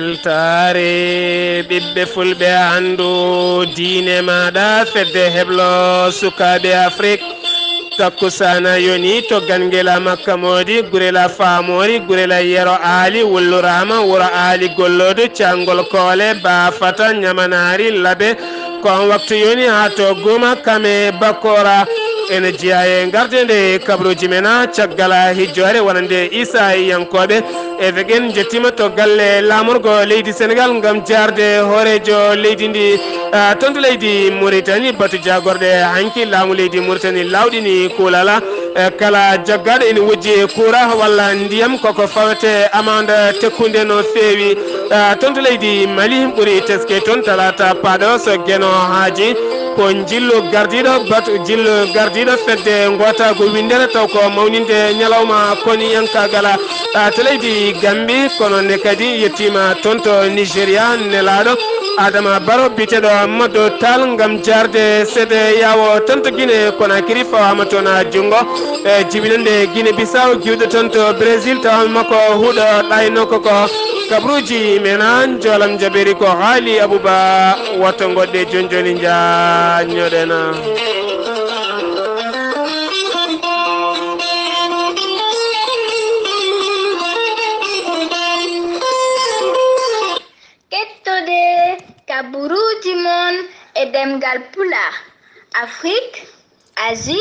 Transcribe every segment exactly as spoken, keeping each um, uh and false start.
Weltaare ɓiɓɓe fulɓe, anndu diine maaɗa, fedde heblo sukaaɓe Afrik. Takkusaana yoni to Gangela, Makka Moodi, Gurela Faamoori, Gurela Yero Aali, Wulluraama, Wuro Aali Golloodu, Caangol Koole, Baafata, Ñamanaari, Labe. Ko on waktu yoni haa to Guuma, Kame, Bakora. Ene jeyaa e ngarde nde kabruuji men, caggal hijjoore wonande Isa e yankooɓe. Eɓe gen njettiima to galle laamorgo leydi Senegal ngam jaarde hooreejo leydi ndi, ah, toon to leydi Mauritanie. Batu jaagorɗe hanki laamu leydi Mauritanie lawɗini kuulala. Eh, kala jaggaaɗo ene wujji e kuura walla ndiyam, koko fawete amande tekkunde no feewi. Ah, toon to leydi Mali ɓuri teske toon talaata paaɗo so Geno haaji. Ko njillu gardiiɗo batu, njillu gardiiɗo fedde ngootaagu winndere, taw ko mawninde ñalawma koniyankaagal, ah, to leydi Gambi, kono ne kadi yettiima toon to Nigeria, nelaaɗo Adama Barrow biyeteeɗo Modou Tall ngam jaarde seede yawo toon to Guinée Conakry fawaama toon haa junngo. E jibinannde Guinée Bissau, giwɗo toon to Brésil, tawaama ko huɗo ɗaynoko ko. Kabruuji men, aan joolam jaɓeeri ko haali Abouba, woto ngoɗɗe jooni jooni njaanñoɗen. Kettode kaburuuji mon e ɗemngal Pulaar, Afrik, Asie,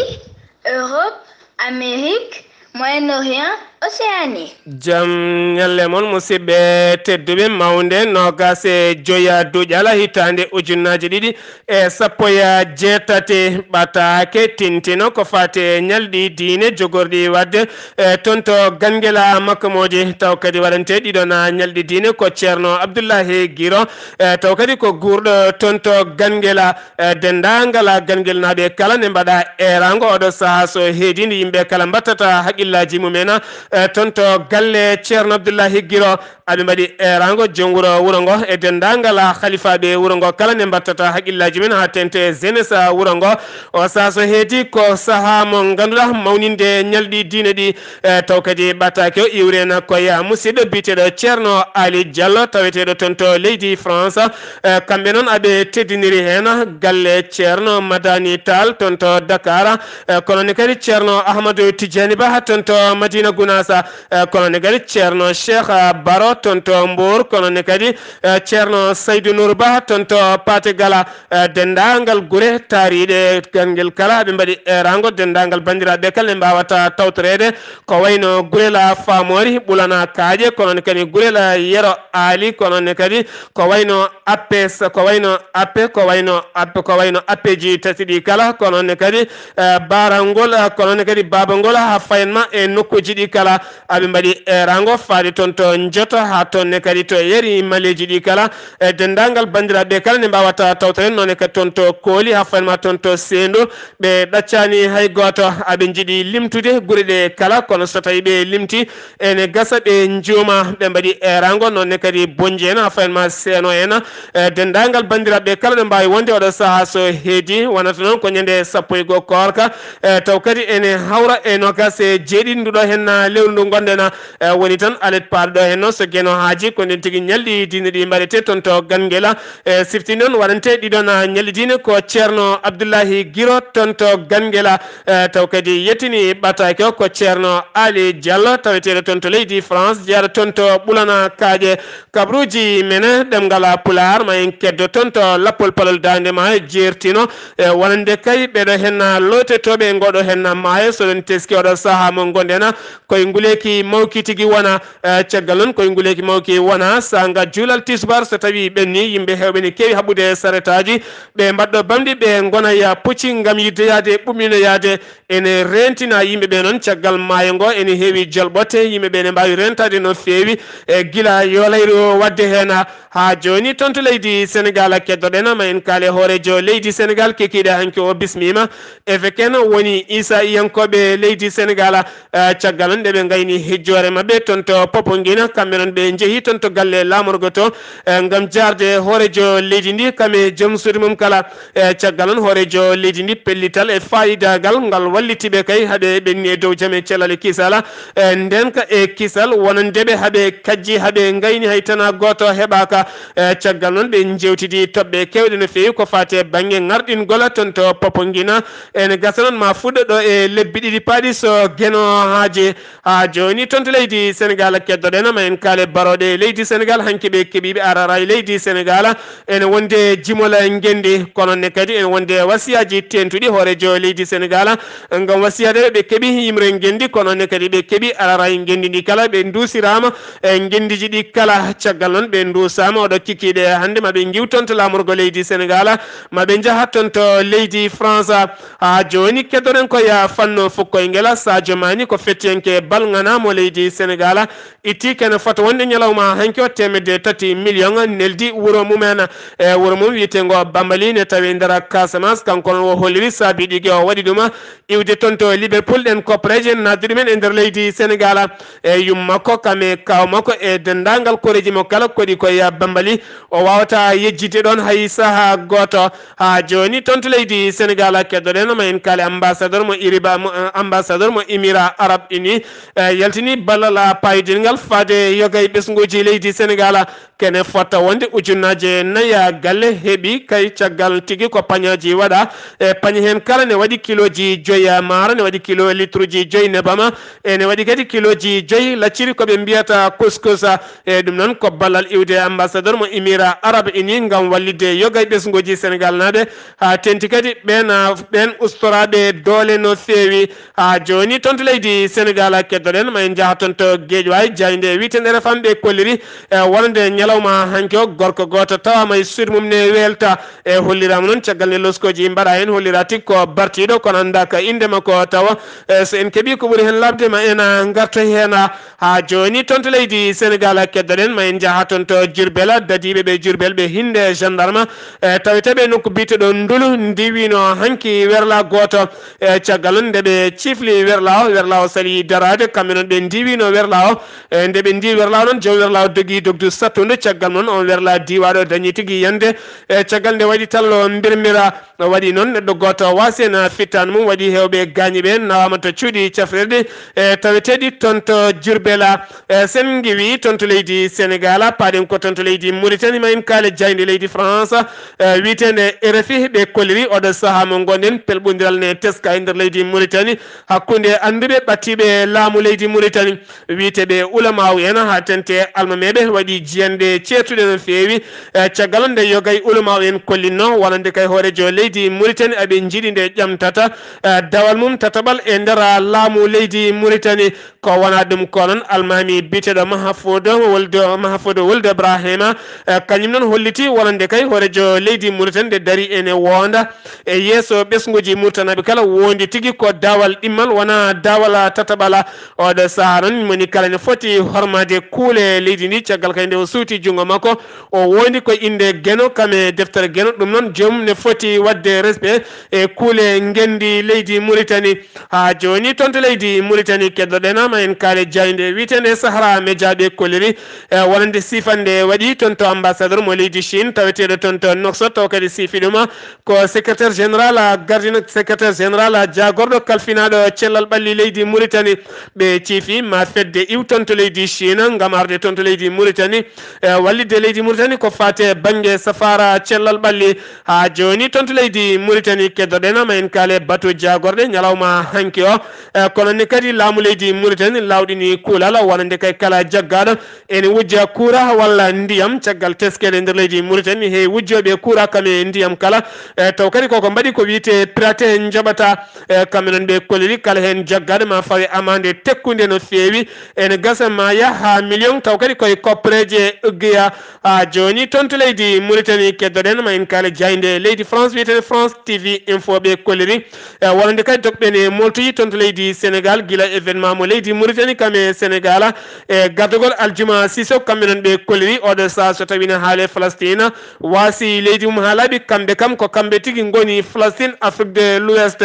Europe, Amérique, Moyen-Orient, Océanie. Jam ñalle mon, musidɓe tedduɓe, mawnde noogaas e joya duƴala hitaande ujunnaaje ɗiɗi e sappo e jeetati, ɓataake tintino ko faati e ñalɗi diine jogorɗi waɗde, e, toon to Gangela Makka Moodi, taw kadi waɗante ɗiɗon ñalɗi diine ko Ceerno Abdullahi Giro, e, taw kadi ko guurɗo toon to Gangela. E, denndaangal Gangelnaaɓe kala ne mbaɗa eeraango oɗo sahaa so heedii nde yimɓe kala mbattata haqqillaaji mumen, e, toon to galle Ceerno Abdullahi Giro. Aɓe mbaɗi eeraango joom wuro wuro ngo e denndaangal halifaaɓe wuro ngo kala ne mbattata haqqillaaji men haa teeŋti e jeunesse wuro ngo. O sahaa so heedii ko sahaa mo ngannduɗaa mawninde ñalɗi diine ɗi, e, taw kadi ɓataake o iwrena ko ya musidɗo biyeteeɗo Ceerno Ali Diallo taweteeɗo toon to leydi France. E, kamɓe noon aɓe teddiniri heen galle Ceerno Madani Tall toon to Dakar. E, kono ne kadi Ceerno Ahmadou Tidiani Ba toon to Madina Gunaas. E, kono ne kadi Ceerno Cheikh, a, Baro toon to Mbour, kono ne kadi, e, Ceerno Saydou Nour Ba toon to Paate Gala, e, denndaangal gure taariiɗe ganngel kala, ɓe mbaɗi eeraango denndaangal banndiraaɓe kala ne mbaawata tawtoreede, ko wayno Gurela Faamoori, Ɓulana Kaaƴe, kono ne kadi Gurela Yero Aali, kono ne kadi ko wayno Appe, so ko wayno Appe, ko wayno Appe, ko wayno Appeji tati ɗi kala, kono ne kadi, eh, Barangol, eh, kono ne kadi Babangol, haa fayanma e nokkuuji ɗi kala, aɓe mbaɗi eeraango faade toon to Njoto, haa toon ne kadi to Yeri Maleeji ɗi kala, e denndaangal banndiraaɓe kala ne mbaawata tawtoreede, noon ne kadi toon to Kooli, haa fayanma toon to Seendu, ɓe ɗaccaani hay gooto, aɓe njiɗi limtude gure ɗe kala, kono so tawii ɓe limti, ene gasa ɓe njuuma, ɓe mbaɗi eeraango, noon ne kadi Bonji en, haa fayanma Seeno en, e denndaangal banndiraaɓe kala ɗo mbaawi wonde oɗo sahaa so heedi, wonata noon ko ñande sappo e goo koorka, e taw kadi ene hawra e noogaas e jeeɗiɗi ndu ɗo heen lewru ndu ngonɗen, e woni tan alet paaɗo ɗo heen noon so Geno haaji, ko ndeen tigi ñalɗi diine ɗi mbaɗetee toon to Ganngela, e sifti noon waɗante ɗiɗon ñalɗi diine ko Ceerno Abdullahi Giro toon to Ganngela, e taw kadi yettini ɓataake o ko Ceerno Ali Diallo, taweteeɗo toon to leydi France, jeyaɗo toon to Ɓulana Kaaƴe. Kabruuji men ɗemngal Pulaar, ma en keddo toon to lappol palol Daande Maayo, jeertino, e wonande kay ɓeɗo heen lootetooɓe e ngoɗo heen maayo, so ɗon teski oɗo sahaa mo ngonɗen, koye nguleeki mawki tigi wona, e caggal noon koye nguleeki mawki wona, saanga juulal tisbaar so tawii ɓenni, yimɓe heewɓe ne keewi haɓɓude saretaaji, ɓe mbaɗɗo bamɗi, ɓe ngona ya pucci ngam yidde yaade, ɓummino yaade. Ene reentina yimɓe ɓe noon, caggal maayo ngo ene heewi jolɓotte, yimɓe ɓe ne mbaawi reentaade no feewi, e gila yoolayru waɗde heen. Haa jooni toon to leydi Senegal keddoɗen, ma en kaale hooreejo leydi Senegal kikiiɗe hanki o bismiima. Efeken woni Isa iyankooɓe leydi Senegal, eh, caggal noon nde ɓe ngayni hejjoore maɓɓe toon to Popongina, kamɓe noon ɓe njehi toon to galle laamorgo to, e, ngam jaarde hoorejo leydi ndi, kam e joom suudu mum kala. E, caggal noon hoorejo leydi ndi pellital e faayidagal ngal walliti ɓe kay haɓe ɓenni e dow jam e cellal e kisala. E, nden ka e kisal wonande ɓe haɓe kajji, haɓe ngayni hay tana gooto heɓaaka. E, caggal noon ɓe njewtidi toɓɓe kewɗe no feewi ko faati e bannge ŋarɗingol toon to Popongina. Ene gasa noon ma fuɗɗo ɗo e lebbi ɗiɗi paaɗi so Geno haaji. Haa jooni toon to leydi Senegal keddoɗen ma en kaale barooɗe leydi Senegal hanki ɓe keɓiiɓe arara e leydi Senegal. Ene wonde jimola ngenndi, kono ne kadi ene wonde wasiyaaji teeŋtuɗi hoorejo leydi Senegal ngam wasiyaade ɓe keɓi yimre ngenndi, kono ne kadi ɓe keɓi arara e ngenndi ndi kala, ɓe nduusiraama e ngenndiiji ɗi kala. Caggal noon ɓe nduusaama oɗo kikiiɗe hannde ma ɓe ngiw toon to laamorgo leydi Senegal, ma ɓe njaha toon to leydi France. Haa jooni keddoɗen ko ya fanno fukkoyngel, Sadio Mané ko fettiyanke bal ŋana mo leydi Senegal, itti kene fota wonde ñalawma hanki o teemedde tati million neldi wuro mumen. E wuro mum wiyeteengo Bambali ne tawi nder Casamance, kanko noon o holliri saabi ɗigi o waɗi ɗum iwde toon to Liverpool. Ɗen koppareeje nadduɗi men e nder leydi Senegal. E yum makko kam e kaaw makko e denndaangal koreeji mo kala koɗi ko ya Bambali, o waawata yejjitde ɗoon hay saha gooto. Haa jooni toon to leydi Senegal keddoɗen ma en kaale ambassadeur mo Iriba, mo, eh, ambassadeur mo Émirats Arabes Unis. E, yaltini ballal paayodingal faade yoga e ɓesnguuji leydi Senegal. Kene fota wonde ujunnaaje nayi galle heɓi kay caggal tigi ko pañaaji waɗa. E, pañe heen kala ne waɗi kilooji joyi maaro, ne waɗi kilo litruji joyi nebam, e ne waɗi kadi kilooji joyi lacciri ko ɓe mbiyata couscous. E, ɗum noon ko ballal iwde ambassadeur mo Émirats Arabes Unis ngam wallitde yoga e ɓesnguuji Senegal naaɓe. Haa teeŋti kadi ɓeen, ah, ɓeen ustoraaɓe doole no feewi. Haa jooni toon to leydi Senegal keddoɗen ma en njaha toon to Guédiawaye, jaaynde wiyeteende R F M ɓe kolliri, e, wonande ñalawma hanki o gorko gooto tawaama e suudu mum ne weelta. E, holliraama noon caggal nde loskooji mbaɗa heen, hollira tigi ko bartiiɗo kono anndaaka innde makko tawa. E, so en keɓii ko ɓuri heen laaɓde ma en, ah, ngarto heen, ah, Haa jooni toon to leydi Senegal keddoɗen ma en njaha toon to Diourbel, dadiiɓe ɓe Diourbel ɓe hinde gendarme, e, taweteeɓe nokku biyeteeɗo Ndulu ndiwino hanki werla gooto. E, caggal noon nde ɓe ciifli werla o, werla o sali daraade, kamɓe noon ɓe ndiwino werla o. E, nde ɓe ndiwi werla o noon, joom werla o dogi dogdu sattundu, caggal noon on werla diwaɗo dañi tigi yande. E, caggal nde waɗi tallo mbirmira, no waɗi noon neɗɗo gooto waasi heen fittaandu mum, waɗi heewɓe gaañi ɓe, nawaama to cuuɗi cafrirɗi, e, taweteeɗi toon to Diourbel. E, sen ngiwi toon to leydi Senegal, paaɗen ko toon to leydi Mauritanie, ma en kaale jaaynde leydi France, e, wiyeteende R F I, ɓe kolliri oɗo sahaa mo ngonɗen, pelɓondiral ne teska e nder leydi Mauritanie, hakkunde annduɓe ɓattiiɓe laamu leydi Mauritanie. Wiyeteeɓe ulamaaw en haa teeŋti almameeɓe waɗi jiyannde ceertuɗe no feewi. E, caggal nde yogay ulamaaw en kollinno, wonande kay hooreejo leydi Mauritanie, aɓe njiɗi nde ƴamtata, e, dawal mum tataɓal e nder laamu leydi Mauritanie. Ko wonaa ɗum ko noon almaami biyeteeɗo Mahfoud Wuld, Mahfoud Wuld Ibrahima, e, kañum noon holliti wonande kay hooreejo leydi Mauritanie nde dari ene woonda e yeeso ɓesnguuji Mauritanie kala, wondi tigi ko dawal ɗimmal, wonaa dawal tataɓal. Oɗo sahaa noon, moni kala ne foti hormaade kuule leydi ndi. Caggal kay nde o suuti junngo makko, o wondi ko innde Geno, kam e deftere Geno. Ɗum noon, joomum ne foti waɗde respect e kuule ngenndi leydi Mauritanie. Haa jooni, toon to leydi Mauritanie, keddoɗen ma en kaale jaaynde wiyeteende Sahara Media ɓe kolliri, e, wonande siifannde waɗi toon to ambassadeur mo leydi Chine, taweteeɗo toon to Nouakchott, taw kadi siifi ɗum ko secrétaire général, gardien secrétaire général jaagorɗo kalfinaaɗo cellal ɓalli leydi Mauritanie. Ɓe ciifi ma fedde iw toon to leydi Chine ngam arde toon to leydi Mauritanie, e, wallitde leydi Mauritanie ko faati e bannge safaara cellal ɓalli. Haa jooni toon to leydi Mauritanie keddoɗen ma en kaale batu jaagorɗe ñalawma hanki o. E, kono ne kadi laamu leydi Mauritanie lawɗini kuulal wonande kay kala jaggaaɗo ene wujja kuura walla ndiyam caggal teskede nder leydi Mauritanie, he wujjooɓe kuura kam e ndiyam kala. E, taw kadi koko mbaɗi ko wiyetee pirate njaɓata. E, kamɓe noon ɓe kolliri kala heen jaggaaɗo ma fawe amande tekkunde no feewi. Ene gasa ma yah haa million, taw kadi koye koppareeje uggiya. Haa jooni toon to leydi Mauritanie keddoɗen ma en kaale jaaynde leydi France wiyeteende France T V Info ɓe kolliri. E, wonande kadi dokɓe ne moltoyi toon to leydi Senegal gila événement mo leydi Mauritanie kam e Senegal. E, gardagol Aljuma Sissoko kamɓe noon ɓe kolliri oɗo sahaa so tawi ne haale Palestine, waasi leydi mum haa laaɓi, kamɓe kam ko kamɓe tigi ngoni Palestine, Afrique de l'Ouest.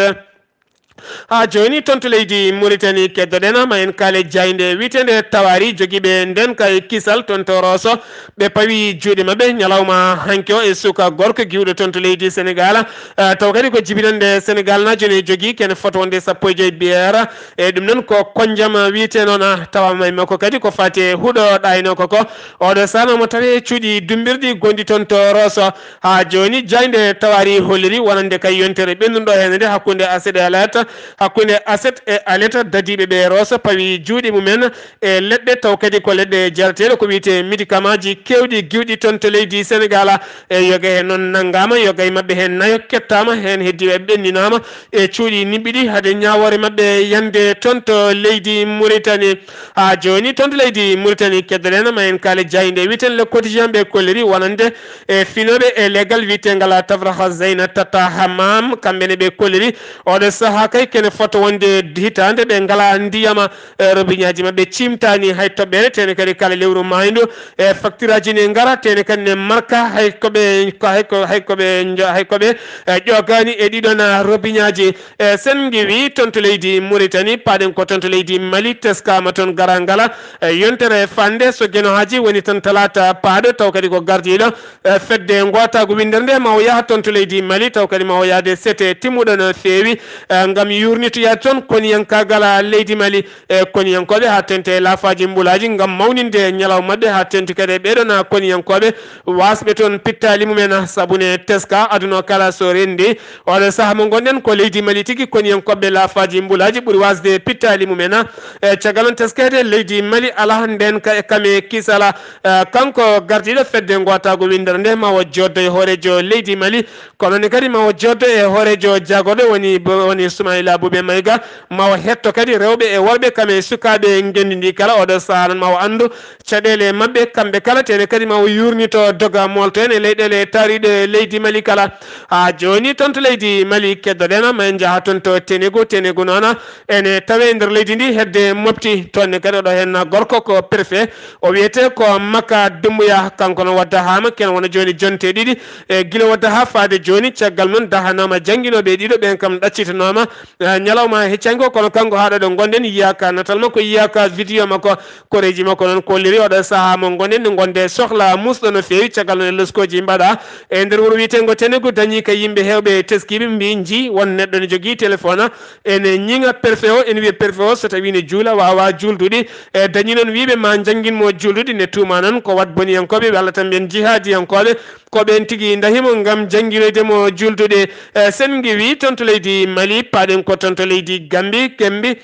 Haa jooni, toon to leydi Mauritanie, keddoɗen ma en kaale jaaynde wiyeteende Tawari, jogiiɓe ndeenka e kisal toon to Rosso. Ɓe pawi juuɗe maɓɓe ñalawma hanki o e suka gorko giwɗo toon to leydi Senegal. Ah, taw kadi ko jibinannde Senegal na jooni jogii kene fota wonde sappo e joy biyeera. E ɗum noon ko konjam wiyetee noon, ah, tawa may makko kadi ko fate huɗo ɗaynoko ko. Oɗo sahaa omo tawe cuuɗi dumbirɗi gonɗi toon to Rosso. Haa jooni, jaaynde Tawari holliri wonande kay yontere ɓennunɗo heen nde hakkunde Aset e Alet, hakkunde Aset e Alet, dadiiɓe ɓe Rosso pawi juuɗe mumen e leɗɗe, taw kadi ko leɗɗe jarateeɗe, ko wiyetee médicamentji keewɗi giwɗi toon to leydi Senegal. E yoga heen noon nanngaama, yoga e maɓɓe heen nayo kettaama, heen heddiiɓe ɓenndinaama e cuuɗi niɓɓiɗi hade ñaawoore maɓɓe yande toon to leydi Mauritanie. Haa jooni, toon to leydi Mauritanie, keddoɗen ma en kaale jaaynde wiyeteende Le Quotidien, ɓe kolliri wonande e finooɓe e leggal wiyeteengal Tafraxa Zeyna Tata Hamam, kamɓe ne ɓe kolliri oɗo sahaa kay kene fota wonde hitaande ɓe ngalaa ndiyam, e robiñaaji maɓɓe ciimtaani hay toɓɓere, tene kadi kala lewru maayndu e factureaji ne ngara, tene kadi ne marka hay ko ɓe, ko hay ko, hay ko ɓe njo-, hay ko ɓe, e, ƴoogaani e ɗiɗon robiñaaji. E, sen ngiwi toon to leydi Mauritanie, paaɗen ko toon to leydi Mali, teskaama toon garal ngal, e, yontere fande so Geno Haji woni tan talaata paaɗo, taw kadi ko gardiiɗo, e, fedde ngootaagu winndere nde ma o yaha toon to leydi Mali, taw kadi ma o yahde sete timmuɗo no feewi, e, ngam yuurnitoyaade toon koniyankaagal leydi Mali, e, koniyankooɓe haa tente e laafaaji mbulaaji ngam mawninde ñalawma maɓɓe, haa tenti kadi e ɓeeɗoon koniyankooɓe waasɓe toon pittaali mumen, sabu ne teska aduna o kala so renndi. Oɗo sahaa mo ngonɗen ko leydi Mali tigi, koniyankooɓe laafaaji mbulaaji ɓuri waasde pittaali mumen. E, caggal noon teskeede leydi Mali alaa ndeenka e kam e kisala. E, kanko gardiiɗo fedde ngootaagu winndere nde ma o jooddo e hooreejo leydi Mali, kono ne kadi ma o jooddo e hooreejo jaagorɗo woni, woni Soumaïla Boubé Maïga, ma o hetto kadi rewɓe e worɓe kam e sukaaɓe ngenndi ndi kala. Oɗo sahaa noon ma o anndu caɗeele maɓɓe kamɓe kala, tene kadi ma o yuurnito doga moolto en e leyɗeele taariiɗe leydi Mali kala. Haa jooni toon to leydi Mali keddoɗen ma en njaha toon to Tenegu. Tenegu noon ene tawe e nder leydi ndi hedde Mopti. Toon ne kadi oɗo heen gorko ko préfet, o wiyetee ko Maka Dumbuya, kanko noon wadda haama kene wona jooni jonte ɗiɗi. E gila wadda haa faade jooni, caggal noon dahanaama jannginooɓe ɗiɗo ɓeen kam ɗaccitanaama. Eh, ñalawma heccanki o, kono kanko haa ɗo ɗo ngonɗen, yiyaaka natal makko, yiyaaka video makko, koreeji makko noon kolliri oɗo sahaa mo ngonɗen, nde ngonde sohla muusɗo no feewi, caggal noon e loskooji mbaɗa e nder wuro wiyeteengo Tenegu, dañi ka yimɓe heewɓe teskiiɓe mbi nji won neɗɗo ne jogii téléphone, ene ñiŋa préfet o, ene wiya préfet o so tawi ne juula, waawa juuldude, e dañi noon wiiɓe ma njanngin mo juuldude, ne tuuma noon ko wat boniyankooɓe walla tan mbiyen jihaadiyankooɓe, ko ɓeen tigi ndahimo ngam jannginoyde mo juuldude. Eh, sen ngiwi toon to leydi Mali, paaɗen ko toon to leydi Gambi, Kembi,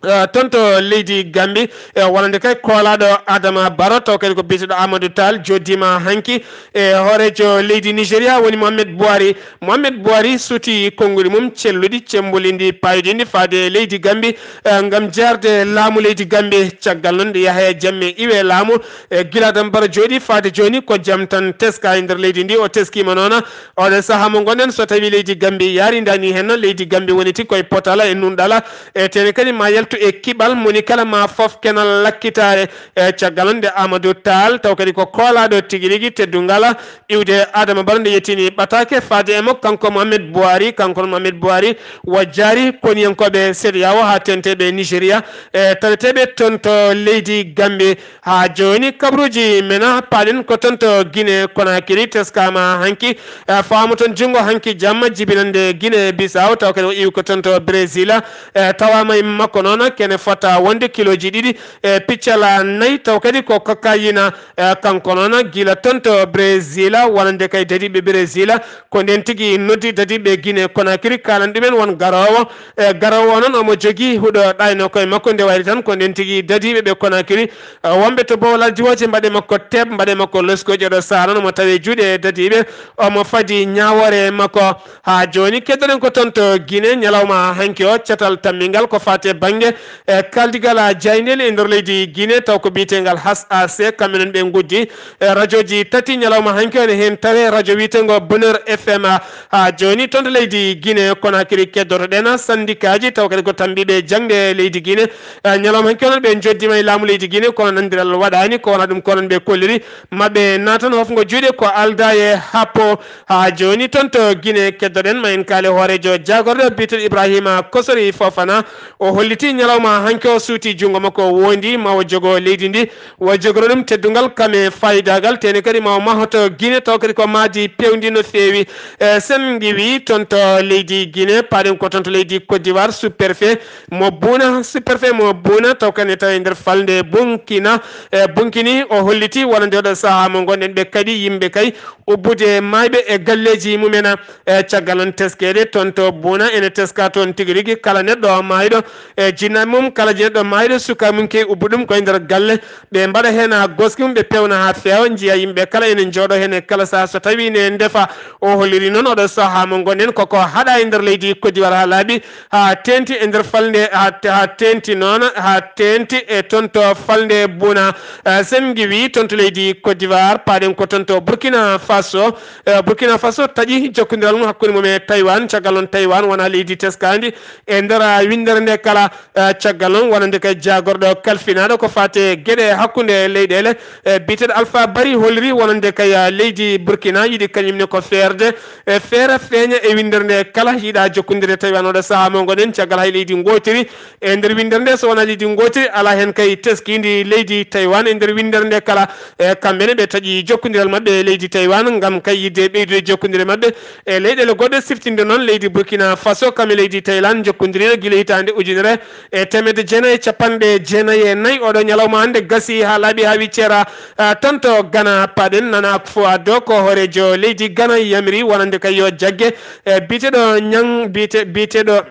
eh, toon to leydi Gambi, eh, wonande kay koolaaɗo Adama Baro, taw kadi ko biyeteeɗo Amadou Tall, jooɗdiima hanki e hooreejo leydi Nigeria, woni Mohamed Buhari. Mohamed Buhari suuti konnguli mum celluɗi, cemmbolindi, paayodindi faade e leydi Gambi, eh, ngam jeerde laamu leydi Gambi. Caggal noon nde Yahaya Jammeh iwe laamu, e gila Adama Baro jooɗi faade jooni ko jam tan teska e nder leydi ndi. O teskiima noon, oɗo sahaa mo ngonɗen, so tawi leydi Gambi yaarindani heen, leydi Gambi woni tigi koye potala e nunɗala, e tene kadi ma yaltu e kiɓal moni kala ma fof kenal lakkitaare. E caggal noon nde Amadou Tall, taw kadi ko koolaaɗo tigi rigi teddungal, iwde Adama Baro nde yettini ɓataake faade e makko, kanko Mohamed Buhari, kanko noon Mohamed Buhari wa jaari koniyankooɓe CEDEAO haa tenteeɓe Nigeria, e taweteeɓe toon to leydi Gambi. Haa jooni, kabaruuji men a paaɗen ko toon to Guinée Conakry, teskaama hanki, eh, fawaama toon junngo hanki jamma jibinande Guinée Bissau, taw kadi o iwi ko toon to Brésil, eh, tawaama e makko noon kene fota wonde kilooji ɗiɗi, eh, piccala nayi, taw kadi ko cocaïne, eh, kanko noon gila toon to Brésil, wonande kay dadiiɓe Brésil, ko ndeen tigi noddi dadiiɓe Guinée Conakry, kaalan ɗumen won garoowo, eh, garoowo o noon omo jogii huɗo ɗayno koye makko, nde wayri tan ko ndeen tigi dadiiɓe ɓe Conakry, eh, wonɓe to Bowal Aljiwooje, mbaɗe makko teep, mbaɗe makko loskooji. Oɗo sahaa noon omo tawe juuɗe dadiiɓe, omo fadi ñaawoore makko. Haa jooni, keddoɗen ko toon to Guinée, ñalawma hanki o, catal tammingal ko faati e bannge E kaldigal a jayndeli e nder leydi Guinée, taw ko biyetengal H A C, kamɓe noon ɓe nguddi e rajooji tati ñalawma hanki, ene heen tawe rajo wiyeteengo Bonheur F M a. Haa jooni toon to leydi Guinée Conakry keddoto-ɗen sandikaaji, taw kadi ko tambiiɓe jaŋde leydi Guinée. E ñalawma hanki onon ɓe njoddiima e laamu leydi Guinée, kono nanondiral waɗaani, ko wona ɗum ko onon ɓe kolliri. Maɓɓe naatan hofngo juuɗe ko aldaa e happo. Haa jooni toon to Guinée keddoɗen, ma en kaale hooreejo jaagorɗo biyeteeɗo Ibrahima Kosori Fofana. O holliti ñalawma hanki o suuti junngo makko o wondi ma o jogo leydi ndi, o jogoro ɗum teddungal kam e faydaagal, tene kadi ma o mahoto Guinée, taw kadi ko mahdi pewndi no feewi. E sen ngiwi toon to leydi Guinée, paaɗen ko toon to leydi Côte d'Ivoire, sous-préfet mo Bouna, sous-préfet mo Bouna, taw kadi ne tawi e nder falnde Bunkina. E Bunkini o holliti wonande oɗo sahaa mo ngonɗen ɓe kadi yimɓe kay ubbude maayɓe e galleeji mumen. E caggal noon teskeede toon to Buuna, ene teska toon tigi rigi kala neɗɗo maayɗo e jinnaaɓe mum, kala neɗɗo maayɗo suka mum key ubbu ɗum koye nder galle, ɓe mbaɗa heen goski mum, ɓe pewna haa feewa, njiya yimɓe kala ene njooɗo heen e kala sahaa so tawi ne ndefa. O holliri noon oɗo sahaa mo ngonɗen koko haɗa e nder leydi Côte d'Ivoire haa laaɓi, haa teenti e nder falnde, haa, haa teenti noon, haa teenti e toon to falnde Buuna. Eh, sen ngiwi toon to leydi Côte d'Ivoire, paaɗen ko toon to Burkina Faso. Eh, Burkina Faso taƴi jokkondiral mum hakkunde mum e Taïwan, caggal noon Taïwan wona leydi teskaandi e nder, ah, winndere nde kala. Eh, caggal noon wonande kay jaagorɗo kalfinaaɗo ko faati e geɗe hakkunde leyɗeele, eh, biyeteeɗo Alpha Bari holliri wonande kay, ah, leydi Burkina yiɗi kañum ne ko feerde, eh, feere feeña e winndere nde kala, yiɗa jokkondirde Taïwan oɗo sahaa mo ngonɗen caggal hay leydi ngootiri e nder winndere nde, so wonaa leydi ngootiri alaa heen kay teskiindi leydi Taïwan e nder winndere nde kala. E kamɓe ne ɓe taƴi jokkondiral maɓɓe e leydi Taïwan ngam kay yiɗde ɓeydude jokkondire maɓɓe e leyɗeele goɗɗe, siftinde noon leydi Burkina Faso kam e leydi Thaïlande njokkondiriino gila hitaande ujunere e teemedde jeenayi e capanɗe jeenayi e nayi. Oɗo ñalawma hannde gasi haa laaɓi haa wi ceera, ah, toon to Ghana, paaɗen Nana Akufo-Addo ko hooreejo leydi Ghana yamiri wonande kay yo jagge, eh, biyeteeɗo ñang-, biyete-, biyeteeɗo,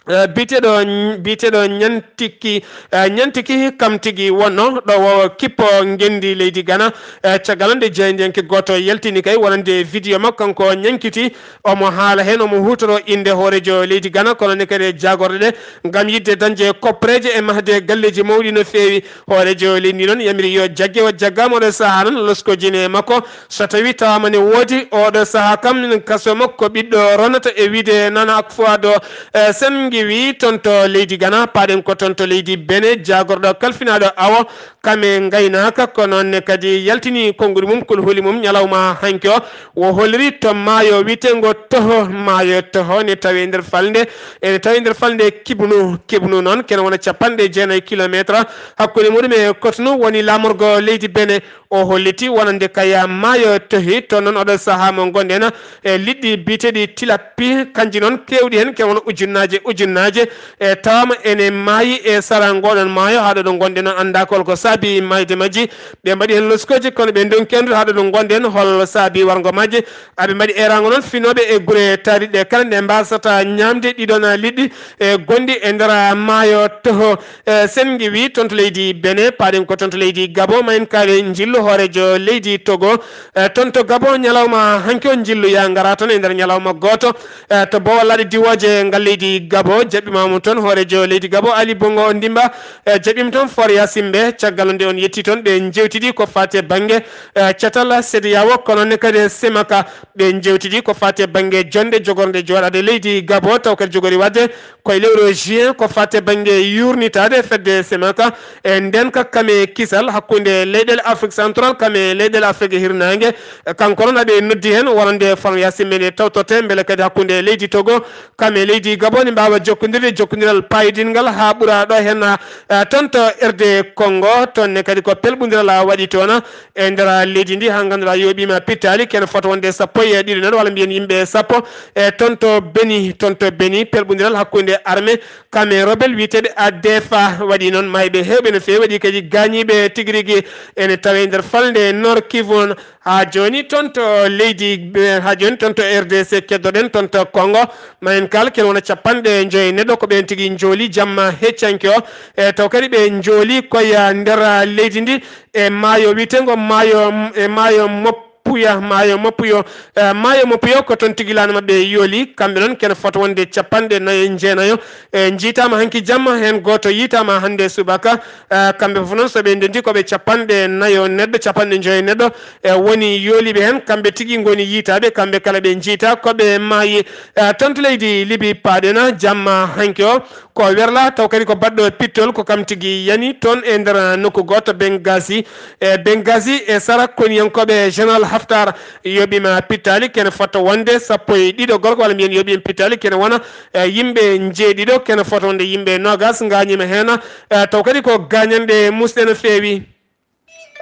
eh, biyeteeɗo, biyeteeɗo ñantiki, eh, ñantiki kam tigi wonno ɗo wo kippo ngenndi leydi Ghana. Eh, caggal nde jaayndiyanke gooto yaltini kay wonande vidéo makko kanko ñankiti, omo haala heen, omo huutoro innde hooreejo leydi Ghana, kono ne kadi e jaagorɗe ɗe ngam yiɗde dañde koppereeje e mahde galleeji mawɗi no feewi. Hooreejo leydi ndi noon yamiri yo jagge, o jaggaama oɗo sahaa noon loskojini e makko. So tawii tawaama ne woodi oɗo sahaa kam kaso makko ɓiɗɗo ronata e wiyde Nana Akufo-Addo, eh, sen ngiwi toon to leydi Ghana, paaɗen ko toon to leydi Benin, jaagorɗo kalfinaaɗo awo kam e ngaynaaka, ko noon ne kadi yaltini konnguɗi mum, kulhuli mum ñalawma hanki o. O holliri to maayo wiyeteengo Toho, maayo Toho ne tawi e nder falnde, ene tawi e nder falnde Kibnu. Kibnu noon kene wona capanɗe jeenayi kilometre hakkunde muɗum e Cotonou, woni laamorgo leydi Benin. O holliti wonande kay maayo Tohi, toon noon oɗo sahaa mo ngonɗen e liɗɗi biyeteeɗi tilappi, kanji noon keewɗi heen, kene wona ujunnaaje, ujunnaaje, e tawaama ene maayi e sara ngoɗon maayo, haa ɗo ɗo ngonɗen noon anndaa ko holko saabi maayde majji. Ɓe mbaɗi heen loskooji, kono ɓe ndonki anndude haa ɗo ɗo ngonɗen hol saabi warngo majje. Aɓe mbaɗi eeraango noon finooɓe e gure taariɗe kala nde mbasata ñaamde ɗiɗon liɗɗi e gonɗi e nder maayo Toho. Eh, sen ngiwi toon to leydi Benin, paaɗen ko toon to leydi Gabon, ma en kaale njillu hooreejo leydi Togo. Eh, toon to Gabon, ñalawma hanki o njillu ya ngara toon e nder ñalawma gooto. Eh, to Bowal Laaɗe Diwooje ngal leydi Gabon, jaɓɓiima mo toon hooreejo leydi Gabon, Ali Bongo Ondimba. Eh, jaɓɓiima toon Fort Yacine Mbe, caggal nde on yetti toon, ɓe njeewtidi ko faati e bannge, eh, catal CEDEAO, kono ne kadi Semaka. Ɓe njeewtidi ko faati e bannge jonnde jogornde jooɗaade leydi Gabon, taw kadi jogori waɗde koye lewru juin, ko faati e bannge yuurnitaade fedde Semaka e ndeenka kam e kisal hakkunde leyɗeele Afrique Central kam e leyɗeele Afrique Hirnaange. Kanko noon aɓe noddi heen wonande Fort Yacine Mbe nde tawtorte mbele kadi hakkunde leydi Togo kam e leydi Gabon ne mbaawa jokkondirde jokkondiral paayodinngal haa ɓura ɗo heen, eh, toon to R D Congo. Toon ne kadi ko pelɓondiral waɗi toon e nder leydi ndi, haa ngannduɗaa yooɓiima pittaali, kene fota wonde sappo e ɗiɗo neɗɗo, walla mbiyen yimɓe sappo. E toon to Beni, toon to Beni, pelɓondiral hakkunde armée kam e rebelle wiyeteeɓe A D F A. Waɗi noon maayɓe heewɓe no feewi, waɗi kadi gaañiiɓe tigi rigi ene tawe e nder falnde Nord Kivu. Haa jooni toon to leydi, haa jooni toon to R D C keddoɗen, toon to Congo, ma en kaal ken wona capanɗe joyi neɗɗo ko ɓeen tigi njooli jamma heccanke o. E taw kadi ɓe njooli koye nder leydi ndi e maayo wiyeteengo maayo, e maayo Moppu. Puya, maayo Mapuyo, eh, maayo Mapuyo, ko toon tigi laana maɓɓe yooli. Kamɓe noon kene fota wonde capanɗe nayo e jeenayo, eh, njiitaama hanki jamma, heen gooto yiitaama hannde subaka. Eh, kamɓe fof noon, so ɓe ndenndi, ko ɓe capanɗe nayo neɗɗo, capanɗe njoyo neɗɗo, eh, woni yooliiɓe heen. Kamɓe tigi ngoni yiitaaɓe, kamɓe kala ɓe njiita ko ɓe maayi. Eh, toon to leydi Libi paaɗen jamma hanki o, ko Werla, taw kadi ko baɗɗo pittol, ko kam tigi yani toon e nder nokku gooto, Benghazi. E Benghazi, e sara koniyankooɓe Général Haftar yoɓiima pittaali, kene fota wonde sappo e ɗiɗo gorko, walla mbiyen yoɓiima pittaali, kene wona, e, yimɓe njeeɗiɗo, kene fota wonde yimɓe noogas ngaañiima heen. E, taw kadi ko gaañanɗe muusɗe no feewi.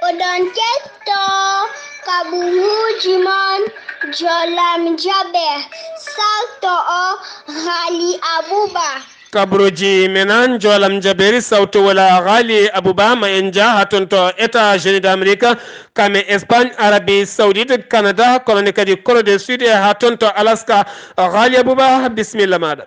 Oɗon ketto kaɓuruuji mon, Jolam Jaɓe, salto o Ghali Abuba. Kaɓuruuji men an, Jolam Jaɓeeri, sawto wala Ghali Abuba, ma en njah haa toon to États-Unis d'Amérique, kam e Espagne, Arabie Saoudite, Canada, kono ne kadi Corée du Sud e haa toon to Alaska. Ghali Abuba, bisimilla maaɗa.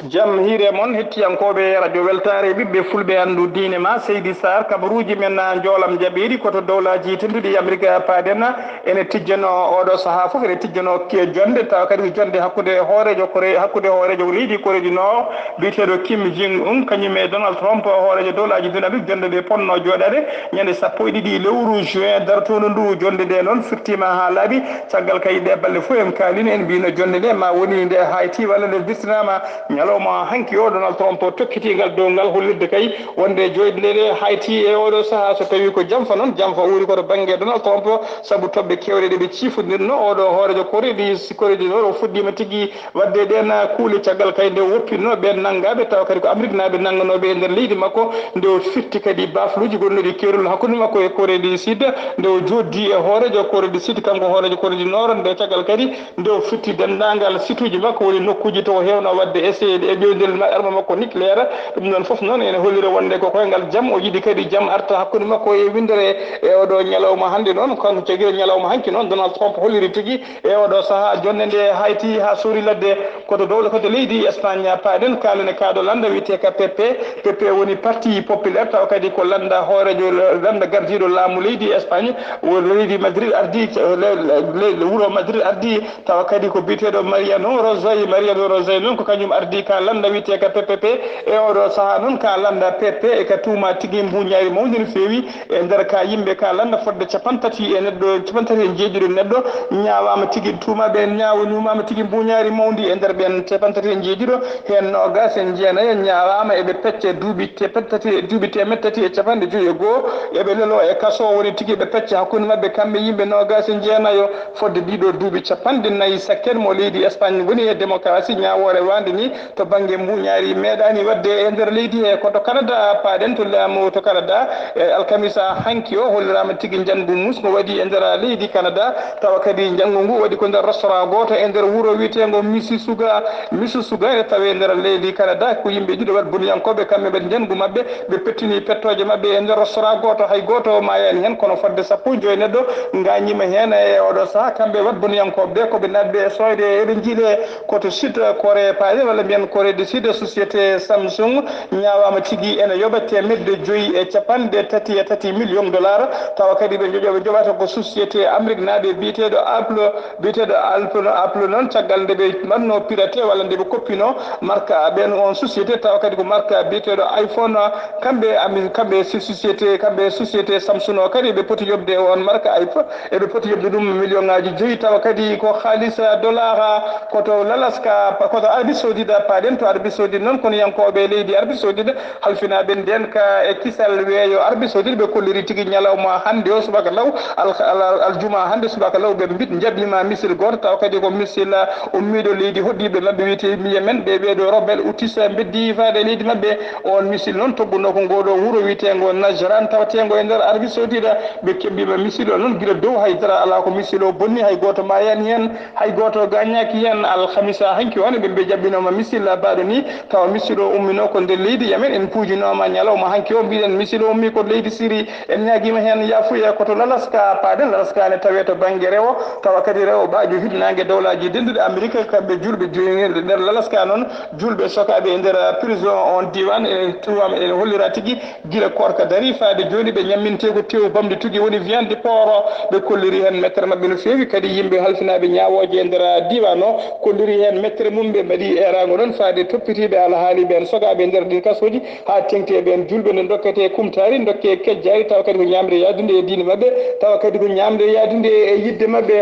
Jam hiire mon, hettiyankooɓe Radio Weltaare, ɓiɓɓe fulɓe, anndu diine ma, Seydi Sarr, kabaruuji men, Njoolam Jaɓeeri, ko to Dowlaaji Tedduɗi Amerik paaɗen. Ene tijjano oɗo sahaa fof, ene tijjano ke-, jonde, tawa kadi ko jonde hakkunde hooreejo Kore-, hakkunde hooreejo leydi Corée du Nord, biyeteeɗo Kim Jong Un, kañum e Donald Trump, hooreejo Dowlaaji Tedduɗi Amerik, jonde nde ponno jooɗaade ñande sappo e ɗiɗi lewru juin dartooɗo ndu. Jonde nde noon firtiima haa laaɓi. Caggal kadi ɗe balɗe fof en kaalino, en mbino jonde nde ma woni nde hayti walla nde dirtinaama. Ñalawma hanki o, Donald Trump tokkiti ngal dow ngal hollirde kay wonde joyde nde hayti e oɗo sahaa. So tawi ko jamfa noon, jamfa uri ko to bannge Donald Trump, sabu toɓɓe keewɗe ɗe ɓe ciifondirno. Oɗo hooreejo Corée du, Corée du Nord o fuɗɗiima tigi wadde ɗeen kuule, caggal kadi nde o woppinno ɓeen nanngaaɓe, tawa kadi ko Ameriknaaɓe nannganooɓe e nder leydi makko, nde o firti kadi baafluuji gonɗuɗi keerol hakkunde makko e Corée du Sud, nde o jooɗdi e hooreejo Corée du Sud, kanko hooreejo Corée du Nord, nde caggal kadi nde o firti denndaangal situuji makko, woni nokkuuji to o heewno waɗde essai e ƴoyndel ma-, arme makko nucléaire. Ɗum ɗoon fof noon ene hollira wonde ko koyngal jam o yiɗi, kadi jam arta hakkunde makko e winndere e oɗo ñalawma hannde noon. Kanko caggal ñalawma hanki noon, Donald Trump holliri tigi e oɗo sahaa, jonde nde hayti haa suuri ladde, ko to dowla, ko to leydi Espagne paaɗen, kaalen e kaaɗo lannda wiyetee ka P P. P P woni Parti Populaire, tawa kadi ko lannda hooreejo, lannda gardiiɗo laamu leydi Espagne, wo leydi Madrid ardi, le, le, le, wuro Madrid ardi, tawa kadi ko biyeteeɗo Mariano Rajoy. Mariano Rajoy noon ko kañum ardi ka lannda wiyetee ka P P P. E oɗo sahaa noon ka lannda P P e ka tuuma tigi mbuuñaari mawndi no feewi. E nder ka yimɓe ka lannda fodde capanɗe tati e neɗɗo, capanɗe tati e jeeɗiɗo neɗɗo ñaawaama tigi, tuumaaɓe en ñaawa-, ñuumaama tigi mbuuñaari mawndi. E nder ɓeen capanɗe tati e jeeɗiɗo, heen noogaas e jeenayo ñaawaama eɓe pecce duuɓi capanɗe tati, duuɓi teemeɗɗe tati e capanɗe joyi e goo, eɓe leloo e kaso, woni tigi ɓe pecce hakkunde maɓɓe kamɓe yimɓe noogaas e jeenayo. Fodde ɗiɗo duuɓi capanɗe nayi sakken mo leydi Espagne woni e démocratie, ñaawoore waande ni to bannge mbuuñaari meeɗaani waɗde e nder leydi he. Ko to Canada paaɗen, to laamu to Canada, e alkamisa hanki o holliraama tigi njanngu muusngu waɗi e nder leydi Canada, tawa kadi njanngu ngu waɗi ko nder restaurant gooto e nder wuro wiyeteengo Mississauga. Mississauga ene tawee e nder leydi Canada, ko yimɓe ɗiɗo waɗ boniyankooɓe, kamɓe mbaɗi njanngu maɓɓe, ɓe pettini pettooje maɓɓe e nder restaurant gooto, hay gooto maayaani heen, kono fodde sappo e joyi neɗɗo ngaañiima heen e oɗo sahaa. Kamɓe waɗ boniyankooɓe ɓe, ko ɓe naatɓe e sooyde, eɓe njiilee ko to Sud Corée paaɗen, walla mbiyen Corée du Sud, société Samsung ñaawaama tigi ene yoɓa teemedde joyi e capanɗe tati e tati million dollar, tawa kadi ɓe joƴo-, ɓe joɓata ko société Amérique naaɓe biyeteeɗo Apple, biyeteeɗo Apple, Apple noon, caggal nde ɓe mbaɗno piraté walla nde ɓe koppino marque ɓeen on société, tawa kadi ko marque biyeteeɗo iPhone, kamɓe ami-, kamɓe si-, société, kamɓe société Samsung o kadi ɓe poti yoɓde on marque iPhone, eɓe poti yoɓde ɗum million ŋaaji joyi, tawa kadi ko haalis dollar, ko to Lalaska, ko to Arabie Saoudite paaɗen, to Arabie Saoudite noon, kono yankooɓe leydi Arabie Saoudite halfinaaɓe ndeen ka e kisal weeyo Arabie Saoudite, ɓe kolliri tigi ñalawma hannde o subaka law, al-, al-, al-, aljuma hannde subaka law, ɓe mbit-, njaɓiima missile gooto, tawa kadi ko missile ummiiɗo leydi hoɗdiiɓe maɓɓe wiyetee Yemen, ɓe ɓeeɗo rebelle Houthis mbeddi faade e leydi maɓɓe. On missile noon toɓɓunoo ko ngooɗoo wuro wiyeteengo Najran, taweteengo e nder Arabie Saoudite. Ɓe keɓɓiima missile o noon gila dow, hay dara alaa ko missile o bonni, hay gooto maayaani heen, hay gooto gaañaaki heen. Alhamisa hanki o ne, ɓe, ɓe jaɓɓinooma missile Baɗo ni, tawa misiiɗo o umminoo ko nder leydi Yemen. En puujinooma ñalawma hanki o, mbiɗen misiiɗo o ummii ko leydi Siri. En ñaagiima heen yaafuya. Ko to Lalaska paaɗen. Lalaska ne tawee to bannge rewo, tawa kadi rewo ɓaajo hirnaange dowlaaji dennduɗi Amerik, kamɓe juulɓe jooni. Nder Lalaska noon, juulɓe sokaaɓe e nder prison on diiwaan, e tuwaama ene hollira tigi gila koorka darii faade jooni, ɓe ñamminteego tew bamndi tugi, woni viande de porc. Ɓe kolliri heen mettere maɓɓe no feewi, kadi yimɓe halfinaaɓe ñaawooje e nder diiwaan o kolliri heen mettere mum. Ɓe mbaɗi eeraango noon faade toppitiiɓe alhaaliiɓe en sokaaɓe e nder ɗin kasooji, haa teŋti e ɓeen juulɓe nde ndokketee kumtaari, ndokkee kejjaari, tawa kadi ko ñaamde yahdunde e diine maɓɓe, tawa kadi ko ñaamde yahdunde e yiɗde maɓɓe.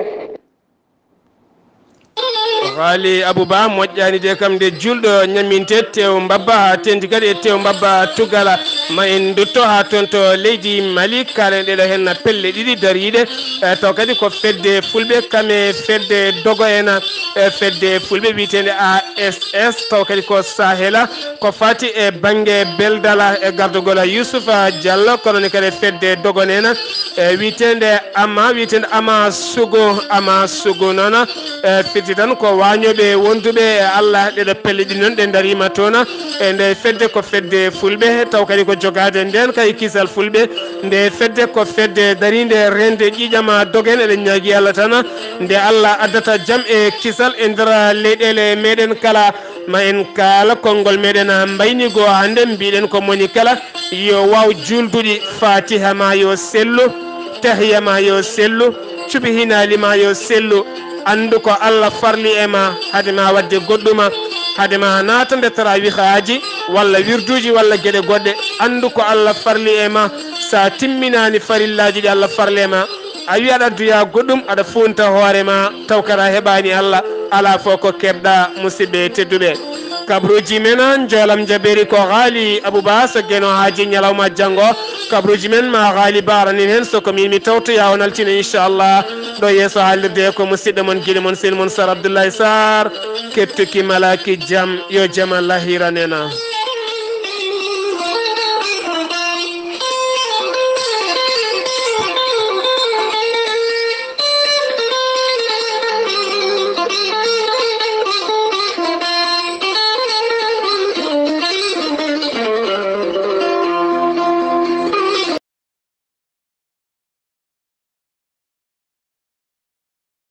Haali Abou Ba moƴƴaani de, kam nde juulɗo ñammintee tew mbabba, haa teŋti kadi e tew mbabba tuggala. Ma en ndutto haa toon to leydi Mali, kaalen ɗeɗo heen pelle ɗiɗi dariiɗe, e, taw kadi ko fedde fulɓe, kam e fedde dogo en, e, fedde fulɓe wiyeteende A S S, taw kadi ko Sahela, ko faati e bannge beldala e gardagol Youssouf Diallo, kono ne kadi fedde dogo en, e, wiyeteende Ama, wiyeteende Ama Sugu, Ama Sugu noon, e, firti tan ko waañooɓe wonduɓe e Allah. Ɗeɗo pelle ɗiɗi noon ɗe dariima toon. E, nde fedde ko fedde fulɓe, taw kadi ko jogaade ndeen kay kisal fulɓe. Nde fedde ko fedde dariinde reende ƴiiƴam dogen. Eɗen ñaagii Allah tan nde Allah addata jam e kisal e nder leyɗeele meɗen kala. Ma en kaal konngol meɗen mbaynigo hannde, mbiɗen ko moni kala yo waaw juulduɗi, Faatiha ma yo sellu, tahiya ma yo sellu, subhinaali ma yo sellu. Anndu ko Allah farli e ma, hade ma waɗde goɗɗuma, hade ma naatande tarawihaaji walla wirduuji walla geɗe goɗɗe. Anndu ko Allah farli e ma, so a timminaani farillaaji ɗi Allah farli e ma, a wiya aɗa addoya goɗɗum, aɗa fuunta hoore ma, taw kadi a heɓaani Allah, alaa fof ko keɓɗa. Musidɓe tedduɓe, kabruuji men, njoolam jabeeri ko Haali Abou Ba, so Geno Haaji ñalawma janngo, kabruuji men ma Haali Ba aranin heen, so ko miin mi tawtoya on altine inchallah, ɗo yeeso haalirde ko musidɗo mon, giɗo mon, sehil mon Sar Abdoulaye Sarr, kettuki malaaki jam, yo jam Allah hiran en.